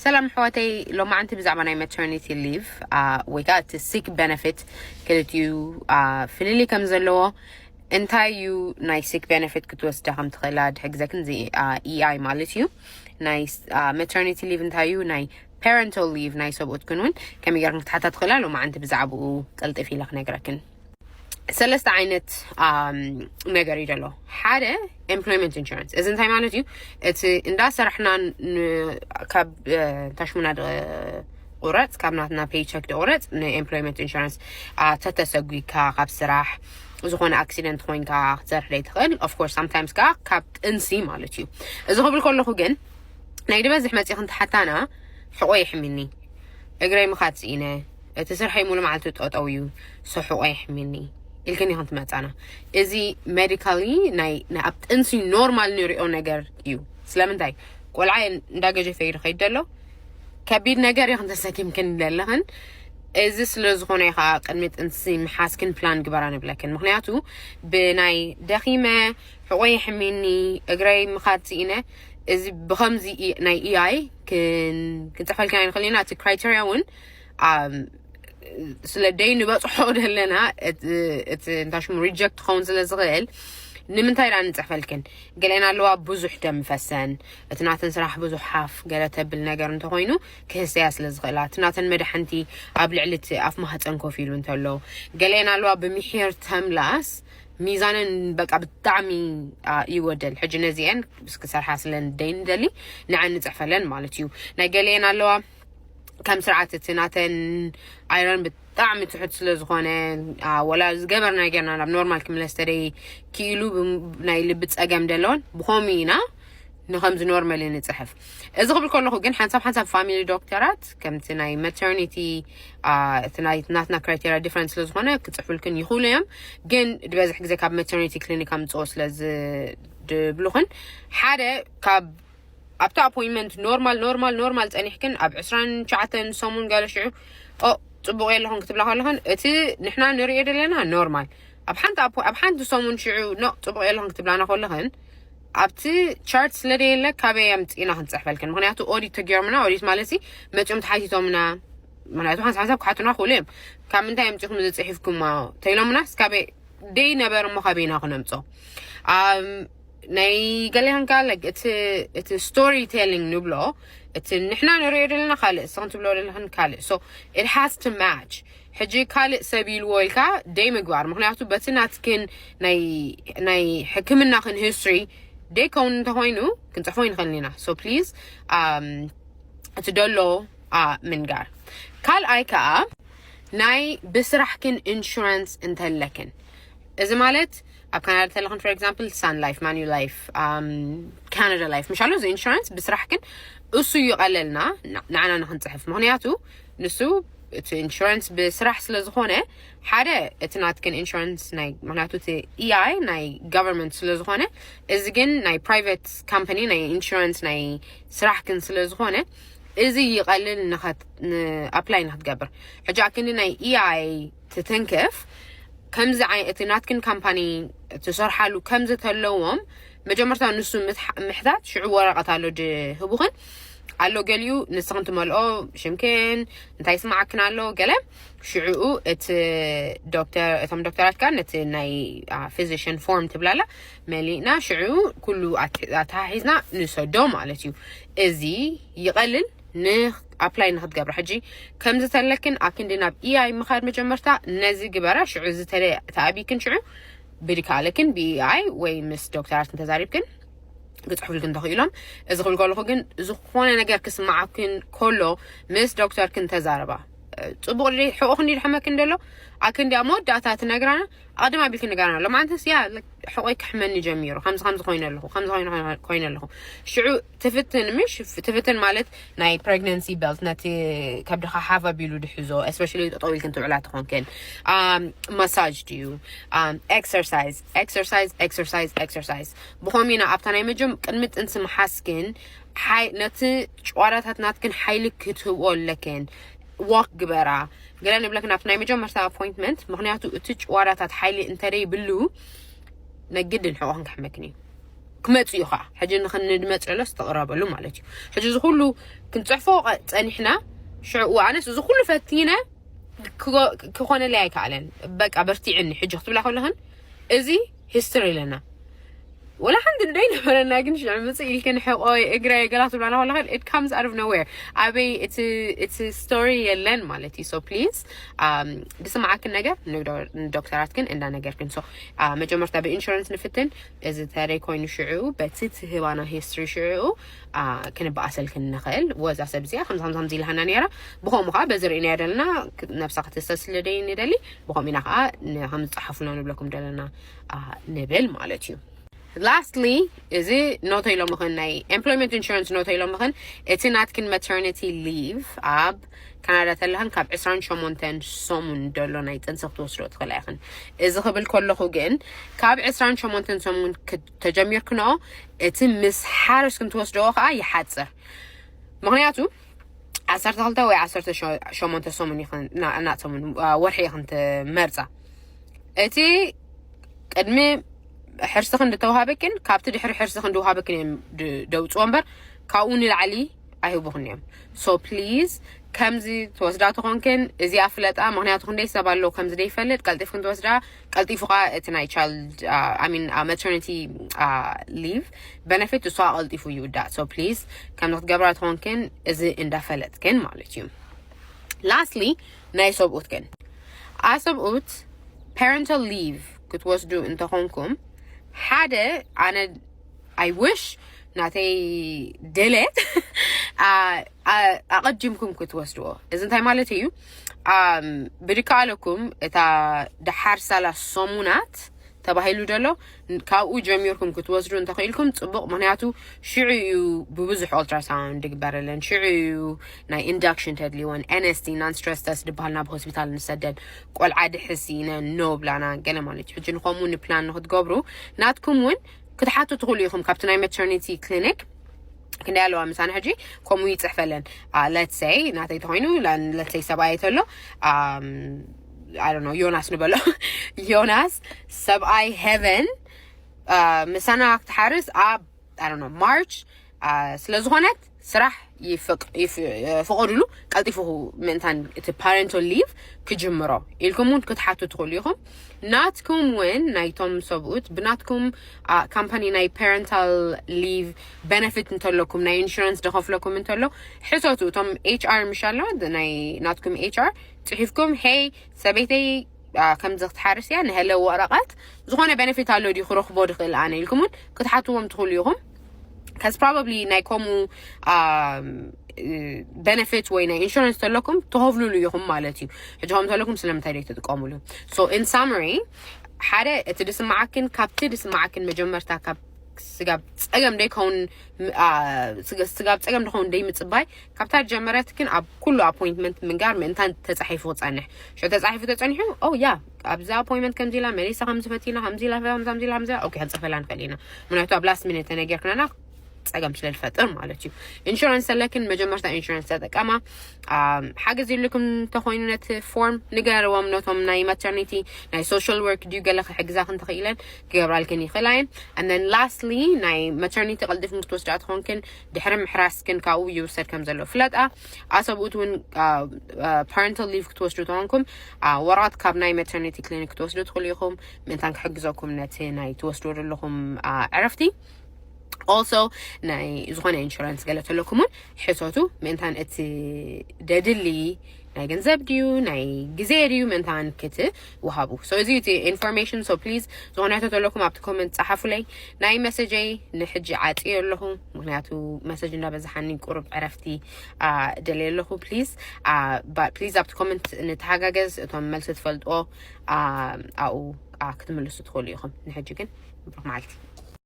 ሰላም ኣሕዋተይ፣ ሎማዓንቲ ብዛዕባ ናይ maternity leave ወይ ከዓ እቲ sick benefit ክልቲኡ ፍልልይ ከም ዘለዎ፣ እንታይ እዩ ናይ sick benefit ክትወስዳ ከም ትኽእላ ድሕግዘክን፣ እዚ EI ማለት እዩ። ናይ maternity leave እንታይ እዩ፣ ናይ parental leave ናይ ሰብኡትክን እውን ከመይ ጌርክን ክትሓታ ትኽእላ። ሎማዓንቲ ብዛዕባኡ ቅልጥፍ ኢለ ክነግረክን። ሰለስተ ዓይነት ነገር እዩ ዘሎ። ሓደ employment insurance። እዚ እንታይ ማለት እዩ? እቲ እንዳሰራሕና ካብ ታሽሙና ቁረፅ፣ ካብ ናትና paycheck ድቁረፅ ን employment insurance ተተሰጒካ ካብ ስራሕ፣ ዝኾነ accident ኮይንካ ክትሰርሕ ዘይትኽእል። Of course sometimes ከዓ ካብ ጥንሲ ማለት እዩ። እዚ ክብል ከለኹ ግን ናይ ድበዝሕ መፂእኽን ትሓታና ሕቆ ይሕሚኒ፣ እግረይ ምኻድ ስኢነ፣ እቲ ስርሐይ ሙሉ መዓልቲ ጠጠው እዩ፣ so ሕቆ ይሕሚኒ ኢልክን ኢኽን ትመፃና። እዚ medically ናይ ኣብ ጥንሲ ኖርማል ንሪኦ ነገር እዩ። ስለምንታይ? ቆልዓ እንዳገጀፈ እዩ ዝኸይድ ዘሎ፣ ከቢድ ነገር ኢኽን ተሰኪምክን ዘለኽን። እዚ ስለ ዝኾነ እዩ ከዓ ቅድሚ ጥንሲ ምሓዝክን ፕላን ግበራ ንብለክን። ምክንያቱ ብናይ ደኺመ፣ ሕቆ ይሕሚኒ፣ እግረይ ምኻድ ስኢነ፣ እዚ ብኸምዚ ናይ EI ክንፅሕፈልክን ኣይንኽእል ኢና። እቲ criteria እውን ስለ ደይ ንበፅሖ ዘለና እቲ እንታይ ሽሙ reject ክኸውን ስለ ዝኽእል፣ ንምንታይ ዳ ንፅሕፈልክን? ገለና ኣለዋ ብዙሕ ደም ፈሰን፣ እቲ ናተን ስራሕ ብዙሕ ሓፍ ገለ ተብል ነገር እንተኮይኑ ክህሰያ ስለ ዝኽእላ፣ እቲ ናተን መድሓንቲ ኣብ ልዕሊ እቲ ኣፍ ማህፀን ኮፍ ኢሉ እንተሎ፣ ገለና ኣለዋ ብምሒር ተምላስ ሚዛነን በቃ ብጣዕሚ ይወደል። ሕጂ ነዚአን ክሰርሓ ስለ ደይ ንደሊ ንዐን ንፅሕፈለን ማለት እዩ። ናይ ገለየን ኣለዋ ከም ስርዓት እቲ ናተን iron ብጣዕሚ ትሑት ስለ ዝኾነ፣ ወላ ዝገበርና ጌርና ናብ ኖርማል ክምለስ ተደይ ክኢሉ ናይ ልቢ ፀገም ደለውን ብኸምኡ ኢና ንኸምዚ ኖርማል ንፅሕፍ። እዚ ክብል ከለኹ ግን ሓንሳብ ሓንሳብ ፋሚሊ ዶክተራት ከምቲ ናይ maternity እቲ ናይ ናትና criteria different ስለ ዝኾነ ክፅሕፉልክን ይኽእሉ እዮም። ግን ዝበዝሕ ግዜ ካብ maternity clinic ኣምፅኦ ስለ ዝድብሉኽን ሓደ ካብ ኣብቲ appointment ኖርማል ኖርማል ኖርማል ፀኒሕክን ኣብ ዕስራን ትሽዓተን ሰሙን ገለ ሽዑ ኦ ፅቡቅ የለኹን ክትብላ ከለኽን፣ እቲ ንሕና ንሪኦ ዘለና ኖርማል ኣብ ሓንቲ ኣብ ሓንቲ ሰሙን ሽዑ ኖ ፅቡቅ የለኹን ክትብላና ከለኽን ኣብቲ ቻርት ስለ ደየለ ካበይ ኣምፂእና ክንፅሕፈልክን? ምክንያቱ ኦዲት ተገይሮምና፣ ኦዲት ማለት ሲ መፂኦም ተሓቲቶምና። ምክንያቱ ሓንሳብ ሓንሳብ ክሓቱና ክእሉ እዮም። ካብ ምንታይ ኣምፂኹም እዚ ፅሒፍኩሞ ተኢሎምናስ ካበይ ደይ ነበር እሞ ካበይና ክነምፆ? ናይ ገሌ ከንካ እቲ story telling ንብሎ፣ እቲ ንሕና ንሪኦ ዘለና ካልእ፣ እስኽን ትብሎ ዘለኽን ካልእ። So it has to match። ሕጂ ካልእ ሰብ ኢልዎ ኢልካ ደይ ምግባር፣ ምክንያቱ በቲ ናትክን ናይ ሕክምናኽን history ደይ ከውን እንተኮይኑ ክንፅሕፎ ይንኽእልን ኢና። So please እቲ ደሎ ምንጋር። ካልኣይ ከዓ ናይ ብስራሕክን insurance እንተለክን፣ እዚ ማለት ኣብ ካናዳ ተለኽን for example Sun Life፣ Manulife፣ Canada Life ምሻሎ እዚ insurance ብስራሕክን እሱ ይቐለልና ንዓና ንክንፅሕፍ። ምክንያቱ ንሱ እቲ insurance ብስራሕ ስለ ዝኾነ ሓደ እቲ ናትክን insurance ናይ ምክንያቱ እቲ EI ናይ government ስለ ዝኾነ፣ እዚ ግን ናይ private company ናይ insurance ናይ ስራሕክን ስለ ዝኾነ እዚ ይቐልል ንኣፕላይ ንክትገብር። ሕጂ ኣክንዲ ናይ EI ትትንክፍ ከምዚ እቲ ናትክን ካምፓኒ ትሰርሓሉ ከምዚ ተለዎም መጀመርታ ንሱ ምሕታት ሽዑ ወረቐት ኣሎ ድህቡኽን ኣሎ ገሊኡ ንስኽን ትመልኦ ሽምክን እንታይ ስማዓክን ኣሎ ገለ ሽዑኡ እቲ ዶክተር እቶም ዶክተራት ከኣ ነቲ ናይ physician form ትብላላ መሊእና ሽዑ ኩሉ ኣተሓሒዝና ንሰዶ ማለት እዩ። እዚ ይቐልል ንኣፕላይ ንክትገብራ። ሕጂ ከምዚ ተለክን ኣክንዲ ናብ EI ምኻድ መጀመርታ ነዚ ግበራ። ሽዑ እዚ ተለ ተኣቢክን ሽዑ ብድካለክን ብ EI ወይ ምስ ዶክተራት እንተዛሪብክን ክፅሕፉልክን ተኽኢሎም። እዚ ክብል ከለኹ ግን ዝኾነ ነገር ክስማዓክን ከሎ ምስ ዶክተርክን ተዛረባ። ፅቡቅ ሕቁ ክንዲ ድሕመክን ደሎ ኣክንዲ ኣብ መወዳእታ ትነግራና ኣቅድም ኣቢልክን ንገራና። ሎማዓንተስ ያ ሕቆይ ክሕመኒ ጀሚሩ ከምዚ ከምዚ ኮይነ ኣለኹ ከምዚ ኮይነ ኣለኹ ሽዑ ትፍትን ምሽ ትፍትን ማለት ናይ pregnancy belt ነቲ ከብድኻ ሓፍ ኣቢሉ ድሕዞ especially ጠጠው ኢልክን ትውዕላ ተኾንክን massage ድዩ exercise exercise exercise exercise ብኸምኡ ኢና ኣብታ ናይ መጀም ቅድሚ ጥንሲ ምሓዝክን ነቲ ጨዋዳታት ናትክን ሓይሊ ክትህብኦ ኣለክን walk ግበራ ገለ ንብለክን ኣብቲ ናይ መጀመርታ appointment ምክንያቱ እቲ ጨዋዳታት ሓይሊ እንተደይብሉ ነግድን ሕቆኽን ክሕመክን እዩ። ክመጽኡ እዩ ከዓ ሕጂ ንክንድመፅለስ ተቕረበሉ ማለት እዩ። ሕጂ እዚ ኩሉ ክንፅሕፎ ጸኒሕና ሽዑ ኣነስ እዚ ኩሉ ፈቲነ ክኾነለይ ኣይከኣለን። በቃ በርቲዕኒ ሕጂ ክትብላ ከለኽን እዚ ሂስትሪ ኣለና። ወላ ሓንቲ ንደይ ነበረና ግን ሽዑ ምፅእ ኢልክን ሕቆይ እግረይ ገላ ትብላና ከለኽን it comes out of nowhere። ኣበይ እቲ ስቶሪ የለን ማለት እዩ። So please ዝስማዓክን ነገር ንዶክተራት ግን እንዳ ነገርክን። So መጀመርታ ብኢንሹራንስ ንፍትን። እዚ ተደይ ኮይኑ ሽዑ በቲ ትህባና ሂስትሪ ሽዑ ክንበኣሰልክን ንኽእል። ወዛ ሰብ እዚኣ ከምዚ ከምዚ ከምዚ ኢልሃና ነይራ። ብኸምኡ ከዓ በዚ ርኢናያ ደለና ነብሳ ክትሰስልደይ ንደሊ። ብኸምኡ ኢና ከዓ ከም ዝፀሓፉና ንብለኩም ደለና ንብል ማለት እዩ። Lastly እዚ ኖተይ ሎምኽን ናይ employment insurance ኖተይ ሎምኽን እቲ ናትክን maternity leave ኣብ ካናዳ ተለኽን ካብ ዕስራን ሸሞንተን ሰሙን ደሎ ናይ ጥንሲ ክትወስዶ ትኽእላ ኢኽን። እዚ ክብል ከለኹ ግን ካብ ዕስራን ሸሞንተን ሰሙን ተጀሚርክንኦ እቲ ምስ ሓረስክን ትወስደኦ ከዓ ይሓፅር። ምክንያቱ ዓሰርተ ክልተ ወይ ዓሰርተ ሸሞንተ ሰሙን ኢኽን ናእና ሰሙን ወርሒ ኢኽን ትመርፃ። እቲ ቅድሚ ሕርስኽን ድተውሃበክን ካብቲ ድሕሪ ሕርስኽን ድውሃበክን እዮም ደውፅዎ እምበር ካብኡ ንላዕሊ ኣይህቡኽን እዮም። So please ከምዚ ትወስዳ ተኾንክን እዚኣ ፍለጣ። ምክንያቱ ክንደይ ሰብ ኣለዉ ከምዚ ደይፈልጥ ቀልጢፍክን ትወስዳ ቀልጢፉ ከዓ እቲ ናይ child I mean maternity leave benefit እሷ ቀልጢፉ ይውዳእ። So please ከምዚ ክትገብራ ተኾንክን እዚ እንዳፈለጥክን ማለት እዩ። Lastly ናይ ሰብኡት ግን ኣሰብኡት parental leave ክትወስዱ እንተኾንኩም ሓደ ኣነ I wish ናተይ ድሌት ኣቐዲምኩም ክትወስድዎ። እዚ እንታይ ማለት እዩ? ብድካለኩም እታ ደሓር ሳላ ሰሙናት ተባሂሉ ደሎ ካብኡ ጀሚርኩም ክትወስዱ እንተኽኢልኩም ፅቡቕ። ምክንያቱ ሽዑ እዩ ብብዙሕ ultrasound ድግበረለን፣ ሽዑ እዩ ናይ induction ተድልይወን፣ NST non stress test ድበሃል ናብ ሆስፒታል ንሰደን፣ ቆልዓ ድሕስ ኢነ no ብላና ገለ ማለት እዩ። ሕጂ ንከምኡ ንፕላን ንክትገብሩ ናትኩም እውን ክትሓቱ ትኽእሉ ኢኹም ካብቲ ናይ maternity clinic። ክንደይ ኣለዋ ምሳና ሕጂ ከምኡ ይፅሕፈለን። Let's say ናተይ ተኮይኑ let's say ሰብኣይ ተሎ I don't know ዮናስ ንበሎ ዮናስ ሰብኣይ heaven ምሳና ክትሓርስ ኣብ I don't know ማርች ስለዝኾነት ስራሕ ይፍቀድሉ ቀልጢፉ ምእንታን እቲ parental leave ክጅምሮ ኢልኩም እውን ክትሓቱ ትኽእሉ ኢኹም። ናትኩም እውን ናይቶም ሰብኡት ብናትኩም company ናይ parental leave benefit እንተለኩም ናይ insurance ደኸፍለኩም እንተሎ ሕሰቱ። እቶም HR ምሽ ኣሎ ናይ ናትኩም HR ፅሒፍኩም hey ሰበይተይ ከምዚ ክትሓርስ እያ ንሀለ ወረቐት ዝኾነ benefit ኣሎ ድዩ ክረኽቦ ድኽእል ኣነ ኢልኩም እውን ክትሓትዎም ትኽእሉ ኢኹም። ከዚ probably ናይ ከምኡ benefit ወይ ናይ insurance ተለኩም ትኸፍሉሉ ኢኹም ማለት እዩ። ሕጂ ከም ተለኩም ስለምንታይ ደይ ትጥቀሙሉ? So in summary ሓደ እቲ ድስማዓክን ካብቲ ድስማዓክን መጀመርታ ካብ ስጋብ ፀገም ደይከውን ስጋብ ፀገም ድኸውን ደይ ምፅባይ ካብታ ጀመረትክን ኣብ ኩሉ appointment ምንጋር ምእንታን ተፃሒፉ ክፀንሕ። ሽዑ ተፃሒፉ ተፀኒሑ oh yeah ኣብዚ appointment ከምዚ ኢላ መሊሳ ከምዚ ፈቲና ከምዚ ኢላ ከምዚ ኢላ ከምዚ ኢላ okay ክንፅፈላ ንኽእል ኢና። ምክንያቱ ኣብ last minute ተነገርክናና ፀገም ስለ ዝፈጥር ማለት እዩ። Insurance ኣለክን መጀመርታ insurance ተጠቀማ። ሓገዝ ይልኩም እንተኮይኑ ነቲ form ንገርዎም ነቶም ናይ maternity ናይ social work ድዩ ገለ ክሕግዛክ እንተኽኢለን ክገብራልክን ይኽእላ እየን። And then lastly ናይ maternity ቀልጢፍን ክትወስዳ ትኾንክን ድሕሪ ምሕራስክን ካብኡ ይውሰድ ከም ዘሎ ፍለጣ። ኣሰብኡት እውን parental leave ክትወስዱ ተኾንኩም ወረቐት ካብ ናይ maternity clinic ክትወስዱ ትኽእሉ ኢኹም ምእንታን ክሕግዘኩም ነቲ ናይ ትወስድዎ ዘለኹም ዕረፍቲ። Also ናይ ዝኾነ insurance ገለ ተለኩም እውን ሕሰቱ ምእንታን እቲ ደድሊ ናይ ገንዘብ ድዩ ናይ ግዜ ድዩ ምእንታን ክትወሃቡ። So እዚ እቲ information so please ዝኾነ ሕቶ ተለኩም ኣብቲ comment ፀሓፉለይ። ናይ message ይ ንሕጂ ዓፅዮ ኣለኹ ምክንያቱ message እንዳበዛሓኒ ቁሩብ ዕረፍቲ ደልየ ኣለኹ። Please please ኣብቲ comment ንተሓጋገዝ እቶም መልሲ ትፈልጥዎ ኣብኡ ክትምልሱ ትኽእሉ ኢኹም። ንሕጂ ግን ብሩክ መዓልቲ።